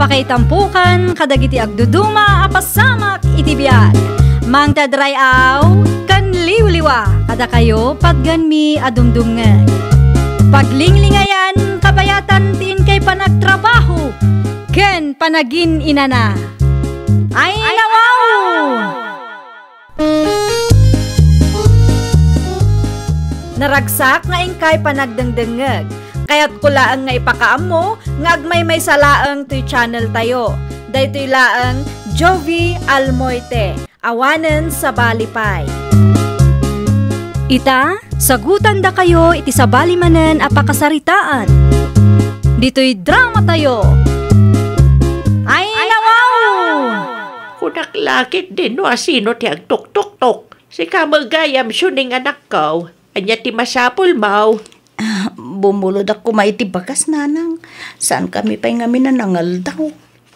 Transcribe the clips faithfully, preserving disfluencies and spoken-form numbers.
Pakaitampokan kadagiti agduduma a pasamak iti biag. Mangted ray-aw ken liwliwa kadakayo patganmi a dumdumngeg. Paglinglingayan kabayatan ti inkay panagtrabaho ken panagin-inana. Ay, nawaw! Naragsak nga inkay panagdengdengngeg. Kayatko laeng nga ipakaammo nga agmaymaysa laeng toy channel tayo. Daytoy laeng Jovi Almoite, awanen sabali pay. Ita, sagutandakayo iti sabali manen a pakasaritaan. Ditoy drama tayo. Ay, nawaw! Kunak la ketdin no asino ti agtuktoktok. Sika met gayam siuding, anakko. Ania ti masapulmo? Ah, bumulodakon koma iti bagas, nanang. Saankami pay ngamin a nangaldaw.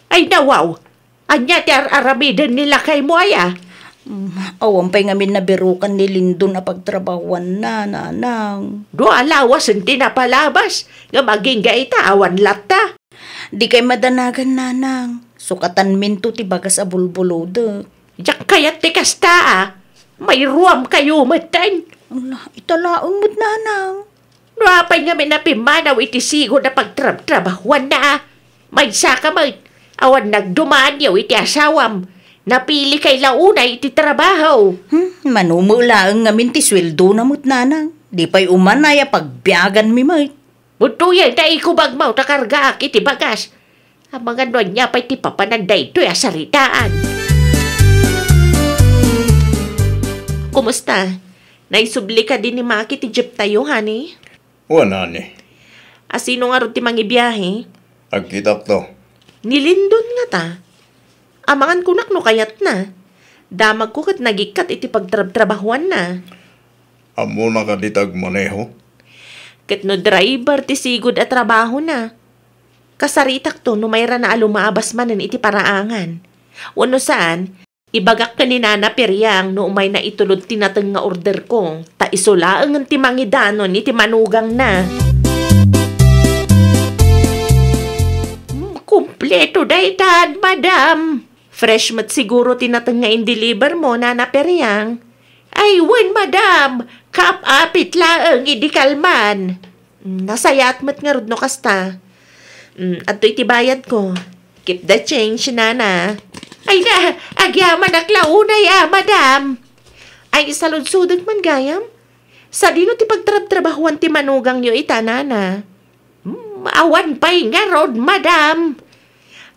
Ay, nawaw! Ania ti ar-aramiden ni lakaymo aya? Mm, awan pay ngamin nabirukan ni Lindon a pagtrabahuanna, nanang. Dua lawasen ti napalabas, ngem agingga ita awan latta. Dikay madanagan, nanang. Sukatanminto ti bagas a bulbulodek. Diak kayat ti kasta, a. Mairuamkayo metten. Ala, ita laeng met, nanang. No apay ngamin a pimmanaw iti sigud a pagtrabtrabahuanna, a. Maysaka met, awan nagdumaanyo iti asawam. Napilikay la unay iti trabaho. Hmm, mano met laeng ngamin ti sueldona met, nanang. Di pay umanay a pagbiaganmi met. Udtoyen ta ikubagmo ta kargaak iti bagas. Amangan no ania pay ti papanan daytoy a saritaan. Kumusta? Naisubli kadi ni Maki ti jeeptayo, honey? Wen, honey. Asino ngarud ti mangibiahe? Agkitakto. Ni Lindon ngata. Amangan kunak no kayatna. Damagko ket nagikkat iti pagtrabtrabahuanna. Ammona kadi ti agmaneho? Ket no driver ti sigud a trabahona, kasaritakto no mairana a lumabas manen iti paraangan. Wenno saan, ibagak ken ni Nana Periang no umayna itulod ti nateng nga orderko, ta isu laengen ti mangidanon iti manugangna. Hmm, kumpleto daytan, madam. Fresh met siguro ti nateng nga in-deliver mo, Nana Periang. Ay, wen, madam. Kaap-apit laeng idi kalman. Mm, nasayaat met ngarud no kasta. Mm, adtoy ti bayadko. Keep the change, nana. Ay na, agyamanak la unay a, madam. Ay, saludsodek man gayam. Sadino ti pagtrabtrabahuan ti manugangyo ita, nana? Mm, awan pay ngarud, madam.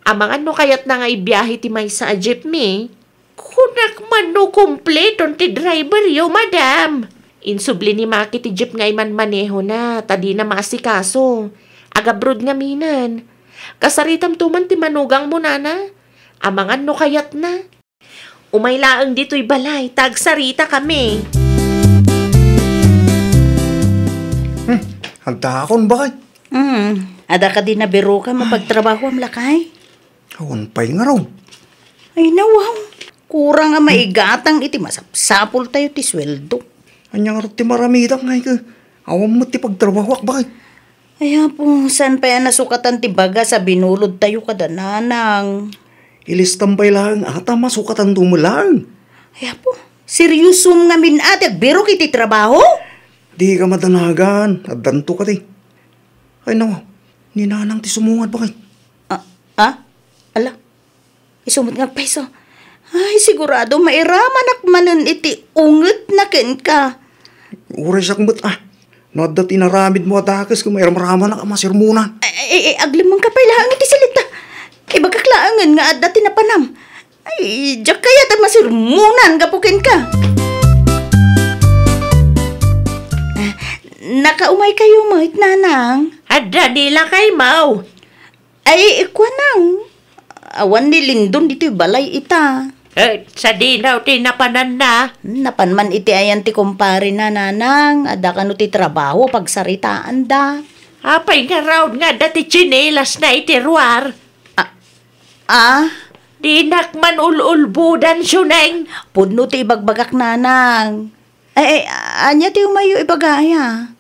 Amangan no kayatna nga ibiahe ti maysa a jeepney. Kunak man no kumpleton ti driveryo, madam. Insubli ni Maki ti jeep nga imanmanehona, ta dina maasikaso. Agabrod ngaminen. Kasaritamto man ti manugangmo, nana. Amangan no kayatna. Umay laeng ditoy balay, ta agsaritakami. Hmm, agtaakon, bakay? Hmm, adda kadi nabirokam a pagtrabahuam, lakay? Awan pay ngarud. Ay, nawaw. Kurang a maigatang iti masapsapultayo ti sueldo. Ania ngarud ti maramidak, ngay ka? Awan met ti pagtrabahuak, bakay? Ay, apo, saan pay a nasukatan ti bagas a binulodtayo kada nanang? Ilistam pay laeng, ata masukatanto met laeng. Ay, apo, seriosom ngamin a ti agbirok iti trabaho? Dika madanagan, addanto kadi. Ay, nawa, ni nanang ti sumungad, bakay? Ah, ah? Ala, isu met nga agpayso. Ay, sigurado mairamanak manen iti ungetna kenka. Uray siak met, ah. No adda ti inaramidmo a dakes ket mairamramanak a masermonan. Ay, ay, ay, aglemmengka pay laeng iti silita. Ibagak laengen nga adda ti napanam. Ay, diak kayat a masermonan gapu kenka. Ah, nakaumaykayo met, nanang? Adda ni lakaymo. Ay, kuanang, awan ni Lindon ditoy balay ita. Eh, sadino ti napananna? Napan man iti ayan ti kumparena, nanang. Adda kano ti trabaho, pagsaritaanda. Apay ngarud nga adda ti tsinelasna iti ruar? Ah, ah? Dinak man ul-ulbodan, Suneng. Pudno ti ibagbagak, nanang. Ay, ay, ania ti umayyo ibaga aya?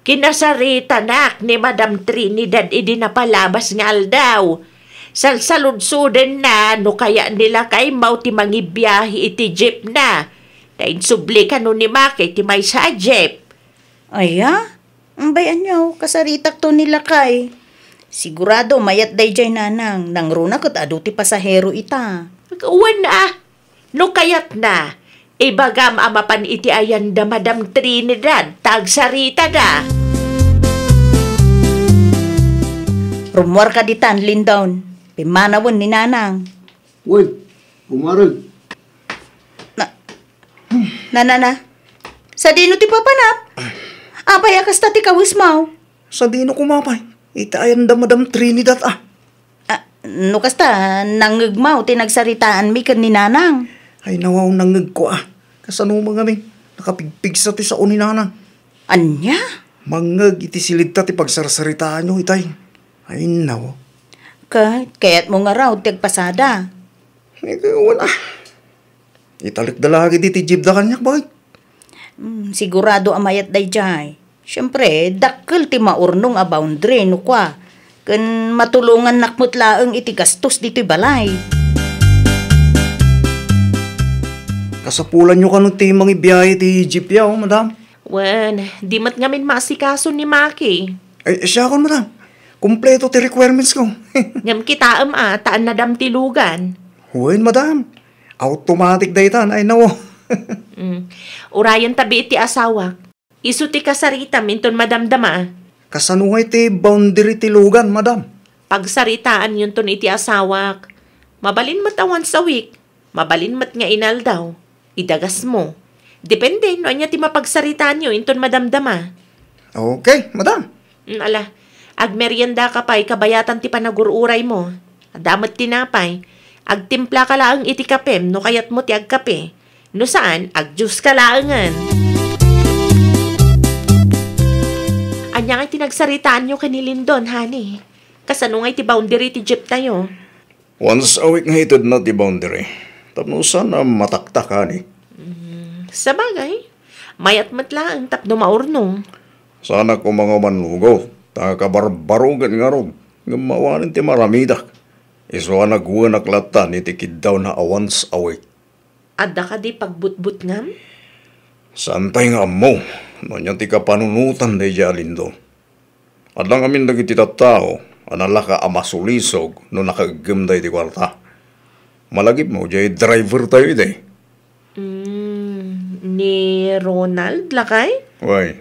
Kinasaritanak ni Madam Trinidad idi napalabas nga aldaw. Salsaludsodenna no kayat ni lakaymo ti mangibiahe iti jeepna. Ta insubli kano ni Maki ti maysa a jeep. Aya? Ambay aniaw, kasaritakto ni lakay. Sigurado mayat daydiay, nanang, nangruna ket adu ti pasahero ita. Wen a, no kayatna, ibagam a mapan iti ayan da Madam Trinidad, ta agsaritada. Rummuarka ditan, Lindon. Pimmanawen ni nanang. Uy, umarag. Na, na, na, na. Sadino ti papanap? Apay a kasta ti kawesmo? Sadino koma pay? Ita ayan da Madam Trinidad, ah. Ah, no kasta, nangngegmo ti nagsaritaanmi ken ni Nanang. Ay, nawaw, nangngegko, ah. Kasano man ngamin? Nakapigpigsa ti sao ni Nanang. Ania? Mangngeg iti silidta ti pagsarsaritaanyo, itay. Ay, nawaw. Ka-, kayatmo ngarud ti agpasada? Eh, wala. Italekda lagi diti jeepda kaniak, bay. Hmm, sigurado a mayat daydiay. Siempre, dakkel ti maurnong a boundary no kua. Ken matulongannak met laeng iti gastos ditoy balay. Kasapulanyo kano ti mangibiahe ti jeep yaw, madam? Wen, di met ngamin maasikaso ni Maki. Ay, siakon, madam. Kompleto ti requirements ko. Ngem kitaem a, ta annadam ti lugan. Wen, madam. Automatic daytan, ay, nawo. Mm. Urayen tabi iti asawak. Isu ti kasaritam inton madamdama. Kasano ngay ti boundary ti lugan, madam? Pagsaritaanyonton iti asawak. Mabalin met a once a week. Mabalin met nga inaldaw. Idagasmo. Depende no ania ti mapagsaritaanyo inton madamdama. Okay, madam. Mm, ala, agmeriendaka pay kabayatan ti panagur-uraymo. Adda met tinapay. Agtimplaka laeng iti kapem no kayatmo ti agkape. No saan, agjuice ka laengen. Ania ngay ti nagsaritaanyo ken ni Lindon, honey? Kasano ngay ti boundary ti jeep tayo? Once a week nga itedna ti boundary. Tapno saan a mataktak, honey. Mm, sabagay, mayat met laeng tapno maurnong. Saanak koma nga manlugaw, ta kabarbarogen ngarud, ngem awanen ti maramidak. Isu a nagwenak lattan iti kiddawna a once a week. Adda kadi pagbutbutngam? Saan pay nga ammo no ania ti kapanunotan daydiay a Lindon. Adda ngamin dagiti tattao a nalaka a masulisog no nakaeggemda iti kuarta. Malagipmo, diay driver tayo idi. Mm, ni Ronald, lakay? Way,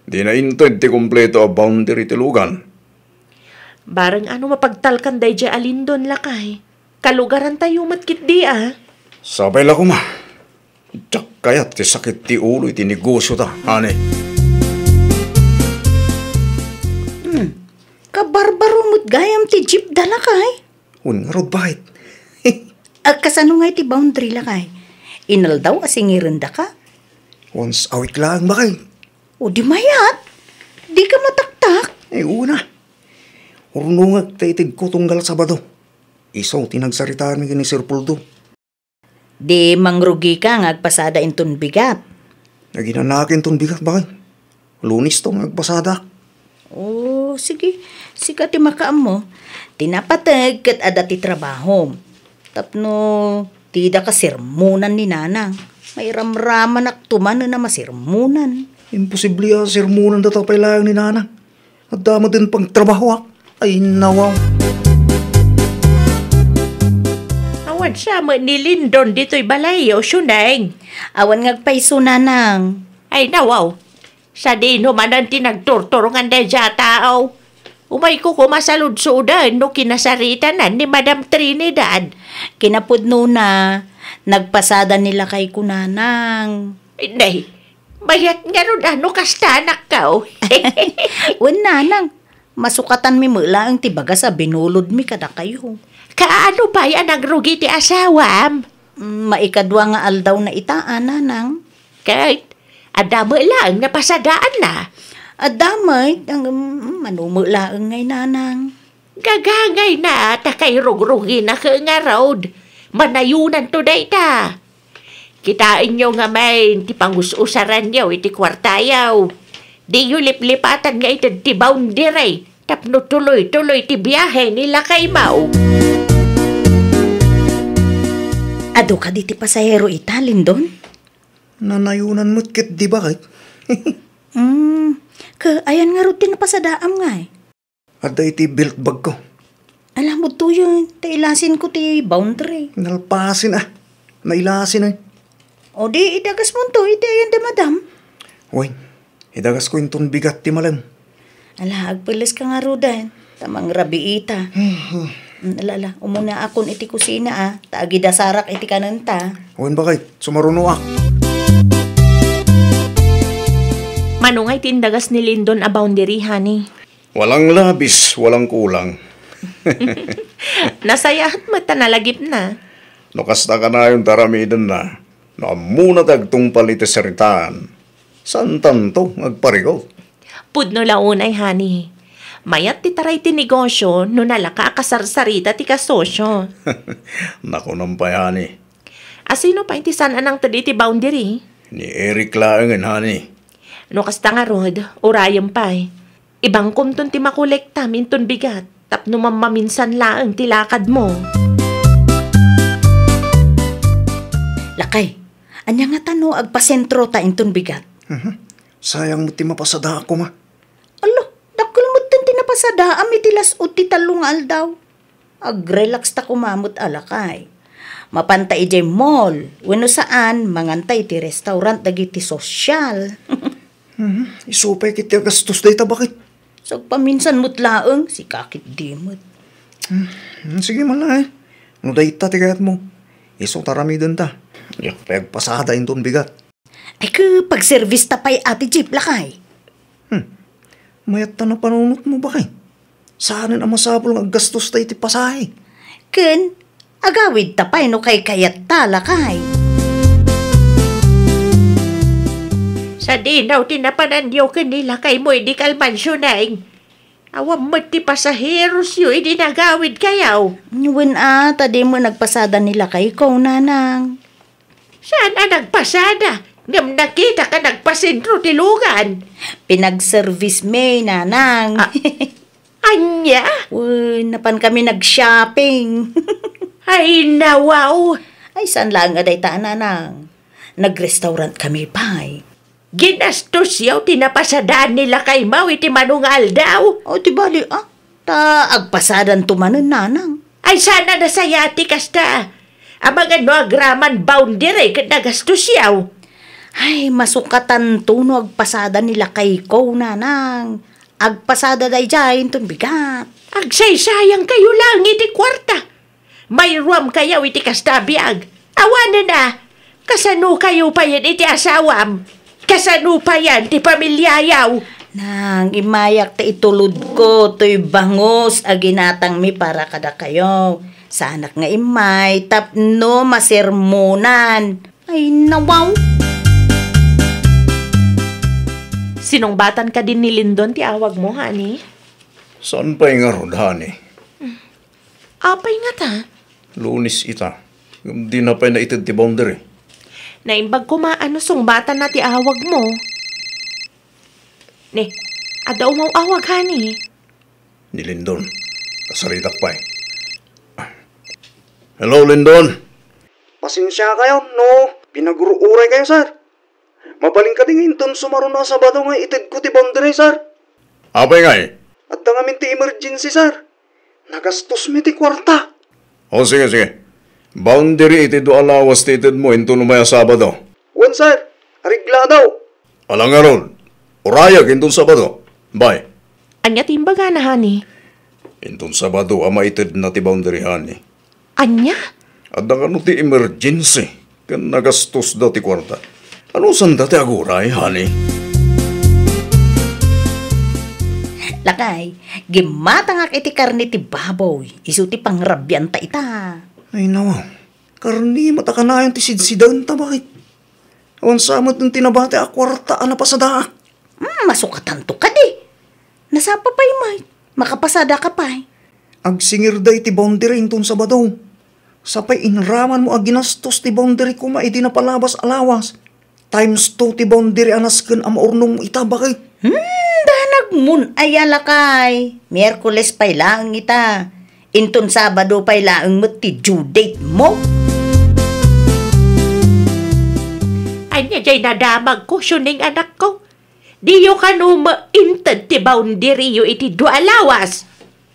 dina inted ti kompleto a boundary ti lugan. Bareng ano mapagtalkan daydiay a Lindon, lakay? Kalugaran tayo met ketdi a. Sapay la koma. Diak kayat ti sakit ti ulo iti negosio ta, honey. Hmm. Kabarbaro met gayam ti jeep da, lakay. Wen ngarud, bakit? Agkasano ngay ti boundary, lakay? Inaldaw a singirendaka? Once a week laeng, bakit? O di mayat. Di ka mataktak. Eh, una. Urnongek ta itedko tunggal Sabado. Isu ti nagsaritaanmi ken ni Sir Poldo. Di mangrugika nga agpasada inton bigat. Aginanaak inton bigat, bakit? Lunes to nga agpasada. O, sige. Sika ti makaammo. Ti napateg ket adda ti trabahom. Tapno dida ka sermonan ni Nanang. Mairamramanakto manen a masermonan. Imposible a sermonan data pay laeng ni Nanang. Adda met pagtrabahoak. Ay, nawaw. Awan sa met ni Lindon ditoy balay, o, Suneng? Awan nga agpayso, Nanang. Ay, nawaw. Sadino manen ti nagturturongan daydiay a tao? Umayko koma saludsoden no kinasaritanan ni Madam Trinidad. Kinapudnona, nagpasada ni lakay ko, Nanang. Nay, mayat ngarud a no kasta, anak ko. Wen, Nanang, masukatanmi met laeng ti bagas a binulodmi kadakayo. Kaano pay a nagrugi ti asawam? Mm, maikadua nga aldawna ita, a, Nanang. Ket adda met laeng napasadaanna? Adda met, ang, mm, mano met laeng ngay, Nanang. Gagangayna ta kairugruginak ngarud. Manayonanto dayta. Kitaenyo ngamin ti pangus-usaranyo iti kuartayo. Diyo liplipatan nga ited ti boundary tapno tuloy-tuloy ti biahe ni lakaymo. Adu kadi ti pasahero ita, Lindon? Nanayonan met ket di bakit? Hmm, ket ayan ngarud ti napasadaam ngay? Adda iti belt bagko. Ala, mudtoyen, ta ilasinko ti boundary. Nalpasen, ah. Nailasen, eh. O di, idagasmonto iti ayan da madam. Wen, idagasko inton bigat ti malem. Ala, agpeleska ngaruden, ta mangrabiita. Hmm. Mm, ala, ala, umunaakon iti kusina, ah, ta agidasarak iti kanenta. Wen, bakit? Sumarunoak. Mano ngay ti indagas ni Lindon a boundary, honey? Walang labis, walang kulang. Nasayaat met ta nalagipna. No kasta kanayon ti aramidenna, no ammona ti agtungpal iti saritaan, saantanto nga agparikut? Pudno la unay, honey. Mayat ti taray ti negosyo no nalaka a kasarsarita ti kasosyo. Nakunam pay, honey. A sino pay ti saan a nangted iti boundary? Ni Eric laengen, honey. No kasta ngarud, urayem pay. Ibangkomton ti makolektam inton bigat tapno mammaminsan laeng ti lakadmo. Lakay, ania ngata no agpasentrota inton bigat? Mhm. Sayang met ti mapasadaak koma. Ala, dakkel metten ti napasadaam iti las-ud ti tallo nga aldaw. Agrelaxta koma met a lakay. Mapanta idiay mall, wenno saan, manganta iti restaurant dagiti sosyal. Mhm. Isu pay ket ti agastos dayta, bakit? Sagpaminsan met laeng, sika ket di met. Hmm, sige man la, eh. No dayta ti kayatmo, isu ta aramidenta. Diak pay agpasada inton bigat. Ay, ket pagservice ta pay, Ate Jeep, lakay. Hmm. Mayat ta napanunotmo, bakit? Saanen a masapul nga aggastosta iti pasahe. Ken, agawidta pay no kaykayatta, lakay. Sadino ti napananyo ken ni lakaymo idi kalmansio, Neng? Awan met ti pasaherosyo idi nagawidkayo. Wen a, ta dimo nagpasada ni lakayko, Nanang. Saan a nagpasada, ngem nakitak a nagpasentro ti lugan. Pinagservice mi, Nanang. Ah, ania? Wen, napan kami nag-shopping. Ay, nawaw. Ay, saan laeng a dayta, Nanang. Nag-restaurant kami pay. Ginastosyo ti napasadaan ni lakaymo iti mano nga aldaw? O, ti bali, ah. Ta agpasadanto manen, Nanang. Ay, saan a nasayaat ti kasta. Amangan no agraman boundary ket nagastosyo. Ay, masukatanto no agpasada ni lakayko, Nanang. Agpasada daydiay inton bigat. Agsaysayangkayo laeng iti kuarta. Mairuamkayo iti kasta a biag. Awanen a, kasanokayo payen iti asawam? Kasano payen ti pamiliayo? Nang, immayak ta itulodko toy bangus a ginatangmi para kadakayo. Saanak nga immay tapno masermonan. Ay, nawaw. Sinungbatan kadi ni Lindon ti awagmo, honey? Saan pay ngarud, honey? Apay ngata? Lunes ita. Ngem dina pay naited ti boundary. Naimbag koma a no sungbatanna ti awagmo. Ne, adda umaw-awag, honey. Ni Lindon. Kasaritak pay. Hello, Lindon. Pasensiakayo no pinagruuraykayo, sir. Mabalin kadi nga inton sumaruno a Sabado nga itedko ti boundary, sir. Apay ngay? Adda ngamin ti emergency, sir. Nagastosmi ti kuarta. O, sige, sige. Boundary iti dua a lawas ti itedmo inton umay a Sabado. Wen, sir. Areglado. Ala ngarud, urayek inton Sabado. Bye. Ania ti imbagana, honey? Inton Sabado a maitedna ti boundary, honey. Ania? Adda kano ti emergency ken nagastosda ti kuarta. Anusanda ti aguray, honey? Lakay, gimmatangak iti karne ti baboy. Isu ti pangrabianta ita. Ay, nawa. Karne met a kanayon ti sidsidaenta, bakit? Awan sa met ti nabati a kuarta a napasadaak. Hmm, masukatanto kadi. Nasapa pay met. Makapasadaka pay. Agsingirda iti boundary inton Sabado. Sapay inramanmo a ginastos ti boundary koma idi napalabas a lawas. Times two ti boundary a nasken a maurnongmo ita, bakit? Hmm, danagmon aya, lakay. Miyerkules pay laeng ita. Inton Sabado pay laeng met ti due date mo. Ania jay nadamagko, Siuneng anakko? Diyo kano met inted ti boundaryyo iti dua a lawas?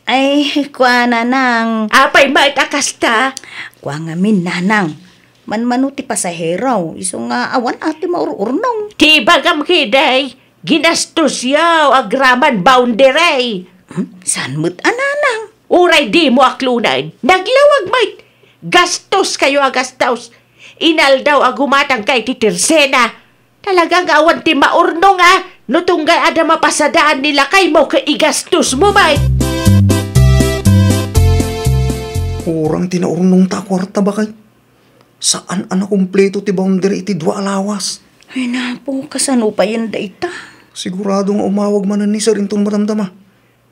Ay, kuana, nang. Apay met a kasta? Kua ngamin, nanang. Manmano ti pasahero, isu nga awan a ti maur-urnong. Ti ibagam ketdi, ginastosyo agraman boundary. Hmm? Saan met a, nanang? Uray dimo aklonen, naglawag met. Gastoskayo a gastos. Inaldaw a gumatangka iti tersena. Talaga nga awan ti maurnong a, no tunggay adda mapasadaan ni lakaymo ket igastosmo met. Kurang ti naurnongta a kuarta, baket. Saan a nakumpleto ti boundary iti dua a lawas. Ay, napo, kasano payen dayta? Sigurado nga umawag manen ni Sir inton madamdama.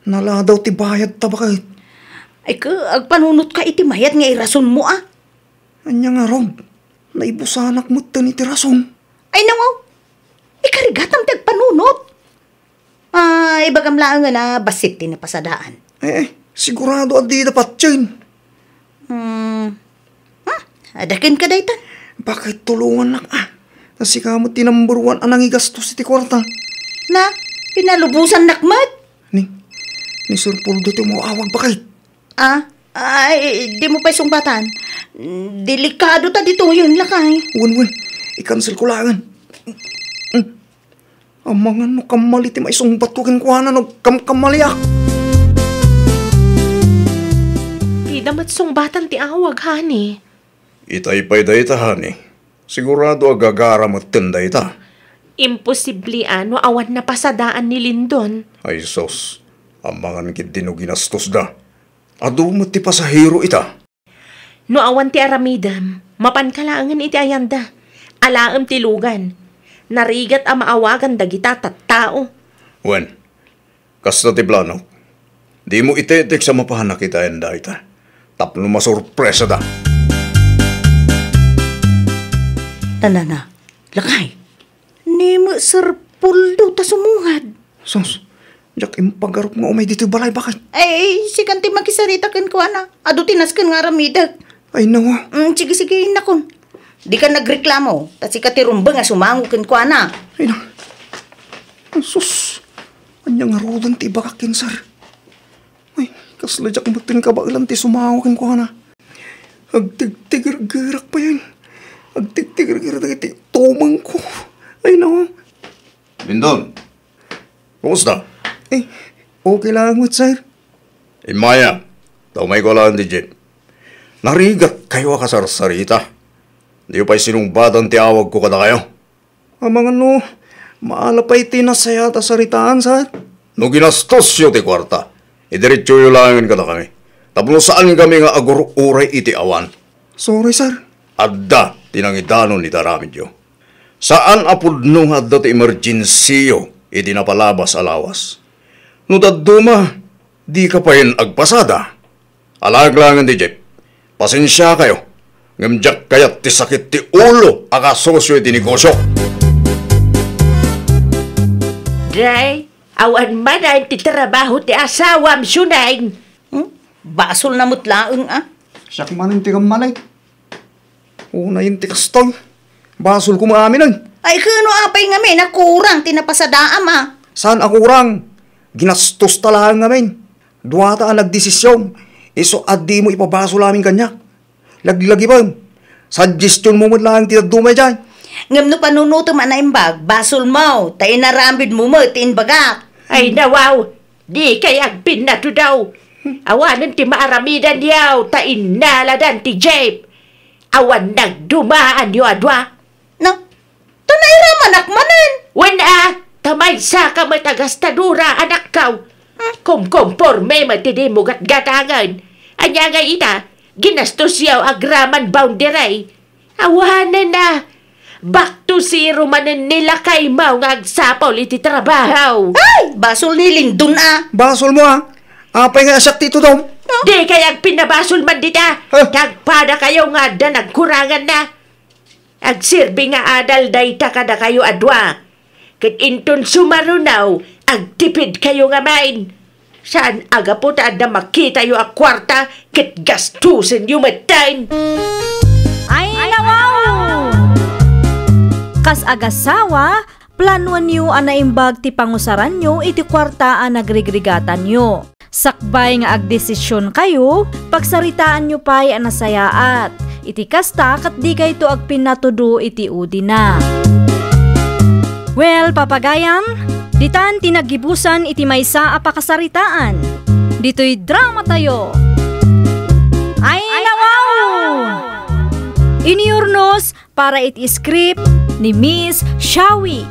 Naladaw ti bayadta, baket. Ay, ke, agpanunotka iti mayat nga irasonmo, a? Ania ngarud? Naibusanak metten iti rason. Ay, nawaw. Ikarigatam ti agpanunot. Ah, ibagam laengen a bassit ti napasadaan. Eh, eh, sigurado a dida patien. Hmm. Ha? Adda kenka daytan? Baket, tulongannak a. Ta sika met ti number one a nangigastos iti kuarta. Na, pinalubosannak met? Ni, ni Sir Poldo ti umawag, baket. Ah? Ay, dimo pay sungbatan. Delikado ta ditoyen, lakay. Wen, wen. I-cancel ko laengen. Amangan no kammali ti maisungbatko kenkuana no kamkamaliak. Dida met sungbatan ti awag, honey. Itay pay dayta, honey. Sigurado a gagara metten dayta. Imposible a no awan napasadaan ni Lindon. Ay sus, amangan ketdi no ginastosda. Adu met ti pasahero ita. No awan ti aramidem, mapanka laengen iti ayanda. Alaem ti lugan. Narigat a maawagan dagita tattao. Wen, kasta ti planok. Dimo itetext a mapanak iti ayanda ita. Tapno masurpresada. Tanana, lakay. Ni met Sir Poldo ta sumungad. Sus, diak impagarup nga umay ditoy balay, baket. Ay, sikan ti makisarita kenkuana. Adu ti nasken nga aramidek. Ay, nawa. Mm, sige, sige, innakon. Dika nagreklamo, ta sika ti rumbeng a sumango kenkuana. Ay, na. Sus, ania ngaruden ti ibagak ken Sir? Ay, kasla diak metten kabaelan ti sumango kenkuana. Agtigtigergerak payen. Agtigtigergerak dagiti tumengko. Ay, nawa. Lindon, kumusta? Eh, okay lang met, sir. Immay a, ta umayko laeng ti jeep. Narigatkayo a kasarsarita. Diyo pay sinungbatan ti awagko kadakayo. Amangan no, maala pay ti nasayaat a saritaan, sir. No ginastosyo ti kuarta, idiretsoyo laengen kadakami. Tapno saankami nga agur-uray iti awan. Sorry, sir. Adda ti nangidanon iti aramidyo. Saan a pudno nga adda ti emergensiyo iti napalabas a lawas. No dadduma, dika payen agpasada. Alaek laengen ti jeep. Pasensiakayo, ngem diak kayat ti sakit ti ulo a kasosyo iti negosyo. Day, awan manen ti trabaho ti asawam, Siuneng. Hmm? Basolna met laeng, a? Siak manen ti kammali. Unayen ti kastoy. Basolko met aminen. Ay, ken no apay ngamin a kurang ti napasadaam, a? Saan a kurang? Ginastosta laeng ngamin. Duata a nagdesision. Isu a dimo ipabasol amin kaniak. Laglagipem. Suggestionmo met laeng ti dadduma idiay. Ngem no panunotem a naimbag, basolmo, ta inaramidmo met ti imbagak. Ay, nawaw. Dikay agpinnatudaw. Awanen ti maaramidanyo, ta innaladan ti jeep. Awan nagdumaanyo a dua. Na, ta nairamanak manen. Wen a, ta maysaka met a gastadora, anakko. Hmm? Kumkomporme met ti dimo gatgatangen. Ania ngay ita, ginastosyo agraman boundary. Awanen a, back to zero manen ni lakaymo nga agsapul iti trabaho. Ay, basol ni Lindon a. Basolmo a. Apay nga siak ti itudom? Dikay agpinnabasol man dita. Huh? Ta agpadakayo nga adda nagkuranganna. Agserbi nga adal dayta kadakayo a dua. Ket inton sumaruno, agtipidkayo ngamin. Saan a gapu ta adda makitayo a kuarta ket gastosenyo metten. Ay, nawaw! Kas agasawa, planuanyo a naimbag ti pangusaranyo iti kuarta a nagrigrigatanyo. Sakbay nga agdesisionkayo, pagsaritaanyo pay a nasayaat. Iti kasta, ket dikayto agpinnatudo iti udina. Well, papagayam, ditan ti naggibusan iti maysa a pakasaritaan. Ditoy drama tayo. Ay, nawaw! Inurnos para iti script ni Miss Shawi.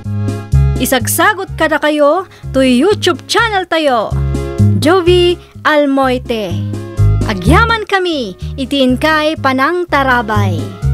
Isagsagot kadakayo toy YouTube channel tayo, Jovie Almoite. Agyaman kami iti inkay panangtarabay.